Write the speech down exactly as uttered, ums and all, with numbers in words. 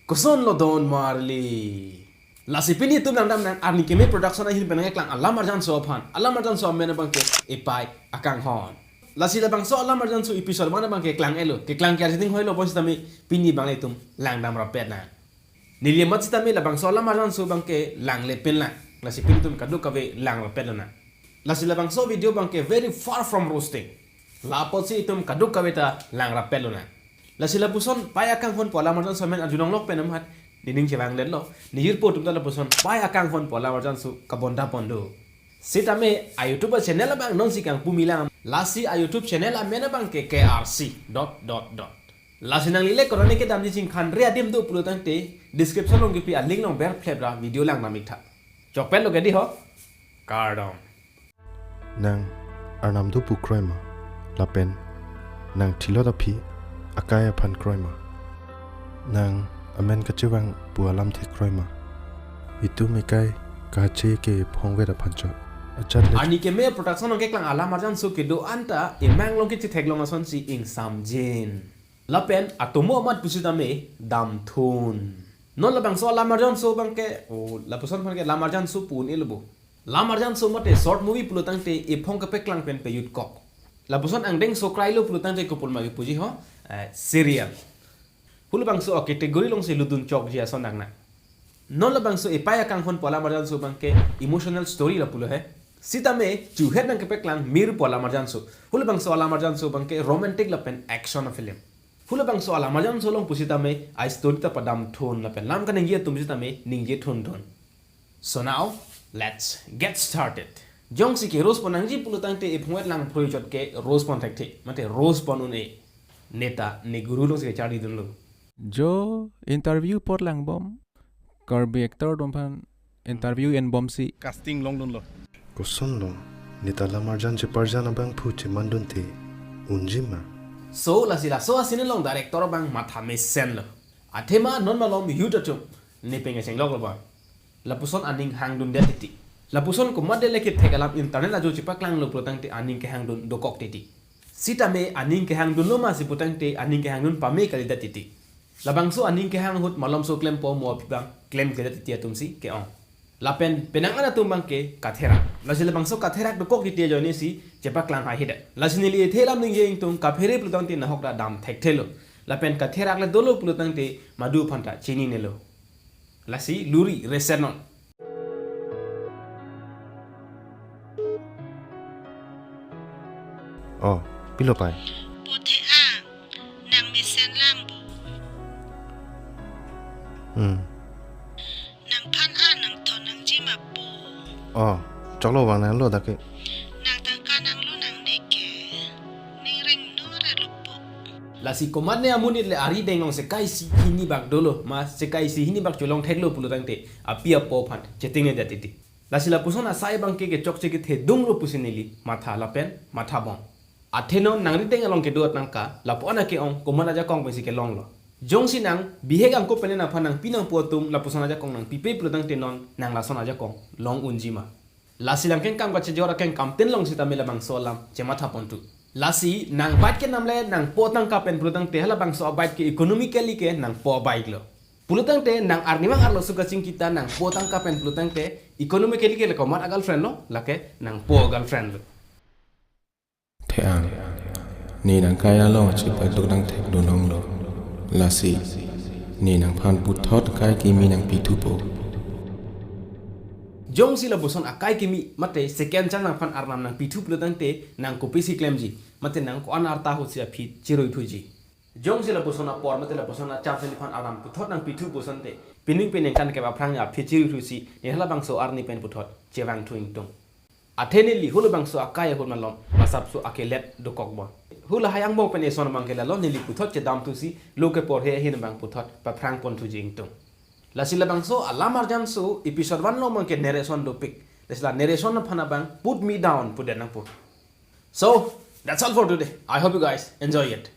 Kosonlo don marli. Lasi pini itum langdamnang Arni Keme Production ahin pen nangkeklang alam arjanso aphan. Alam arjanso amen abangke Epei Akanghon. Lasi labangso alam arjanso episode one abangke klang-etlo. Keklang ke arjiting hoilo bonsitame pini abang itum langdam rapetnang. Neli amat sitame labangso alam arjanso abangke langle pinlang. Lasi pini itum kadokave lang rapetlonang. Lasi labangso video abangke very far from roasting. La apotsi itum kadokave ta lang rapetlonang. Lasi lapuson Epei Akanghon pu alam arjanso amen arjulonglok pen amat nening chevangdetlo. Nejirpo atum ta lapuson Epei Akanghon pu alam arjanso kabonda pon do. Sitame a-YouTube channel abang nonsi kangpumilang. Lasi a-YouTube channel amen abangke K R C dot dot dot. Lasi nanglile korone kedamji chingkhanre adim do pulotangte description along kipi a-link along berphlep ra video langdam iktha. Chokpetlo ke dei ho. Kardom. Nang Arnam do pu kroima, lapen nang thilot aphi akai aphan kroima. Nang amen kachevang pu alamthe kroima. Itum ekai kache kephongvet aphan chot. Ajat le Arni Keme Production along keklang alam arjanso kedo-an ta emang along kechetheklong asonsi ingsamjin. Lapen atomo amat pusitame damthun. Non labangso alam arjanso abangke, o, lapuson aphan ke alam arjanso pu un-elo bo. Alam arjanso mate short movie pulotangte ephong kepeklang pen pejut kok. Lapuson angdengso krailo pulotangte kopulma kepuji ho, eh, serial. Halabangso a-category alongsi ludun chokji ason nang na. Non labangso Epei Akanghon pu alam arjanso abangke emotional story lapulo he. Sitame chuhet nangkepeklang Mir pu alam arjanso. Halabangso alam arjanso abangke romantic lapen action a-film. Halabangso alam arjanso along pusitame a-story ta padamthun lapen lam kaningje atum sitame ningje thunthu. So now, let's get started. Jongsi ke-roast pon nangji pulotangte ephongvet lang phroi chot ke-roast pon thekthe. Mate roast pon un-e. Neta ne guru alongsi kecharlidunlo. Jo interview apot langbom. Karbi actor atum aphan interview enbomsi casting longdunlo. Kosonlo, neta alam arjan cheparjan abangphu chemandunte unjima. So, lasi laso a-scene along director abang matha mesenlo. Athema non malom youth atum, ne peng kachengloklo ba. Lapuson aning hangdundet titi. Lapuson komatde le kethek alam internet ajo chepaklanglo pulotangte aning kehangdun dokok titi. Sitame aning kehangdunlo masi pulotangte aning kehangdun pame kalidet titi. Labangso aning kehang ahut malomso klempo mo aphi abang klemkledet titi atumsi ke-ong. Lapen penang an atum abangke katherak. Lasi labangso katherak dokok titi ajoinesi chepaklang haihedet. Lasi neli ethe alam ningje ingtung kaphere pulotangte nahok ta dam thekthelo. Lapen katherak le dolo pulotangte madu aphanta chininelo. Lasi luri reset non. Oh, pilo pai? Pothe a, nang mesen lang bo. Hmm. Nangphan a nangthon nangjima po. Oh, choklo vang nanglo dak ke. Nang tangka nanglo nangne ke. Ning reng no re lo po. Lasi komatne amonit le ari deng along sekai isi hini bak dolo, ma sekai isi hini bak cholong theklo pulotangte api apo aphan chetingnedet titi. Lasi lapuson asai abangke kechokche kethedunglo pusi neli matha lapen mathabom. Athe non nang rideng along kedo atangka, lapu-an ke-ong komat ajakong pensi kelonglo. Jongsi nang bihek angko pen nangphan nangpi nangpo atum lapuson ajakong nangpipe pulotangte non nang lason ajakong long unjima. Lasi lang kengkam kachejor akengkam tin long sitame labangso alam chematha ponthu. Lasi nang bike kenam le nangpo atangka pen pulotangte halabangso a-bike ke economically ke nangpo a-bike lo. Pulotangte nang arnivang arloso kachingki ta nangpo atangka pen pulotangte economically ke le komat a-girlfriend lo, lake nangpo a-girlfriend lo. Theang, ne nang kai along chepaduk nang thekdun longlo. Lasi, ne nangphan puthot kai kimi nangpithupo. Jongsi lapuson akai kimi mate second chance nangphan arnam nangpithu pulotangte nang kopisi klemji, mate nang ko-an arta ahutsi aphi chiruithuji. Jongsi lapuson apor mate lapuson a-chance neliphan arnam puthot nangpithu pusonte, pining pining kan kep aphrang aphi chiruithusi, ne halabangso arni pen puthot chevangthu ingtung. Athe neli halabangso akai ahut malom, masapso akelet dokok bon. Hala hai angbong pen eson abangke lalo neli puthot chedamthusi, lo kepor he ahin abang puthot paphrang ponthuji ingtung. Lasi labangso alam arjanso episode one along abangke narration dopik. Lasi la narration aphan abang put me down pudet nangpo. So, that's all for today. I hope you guys enjoy it.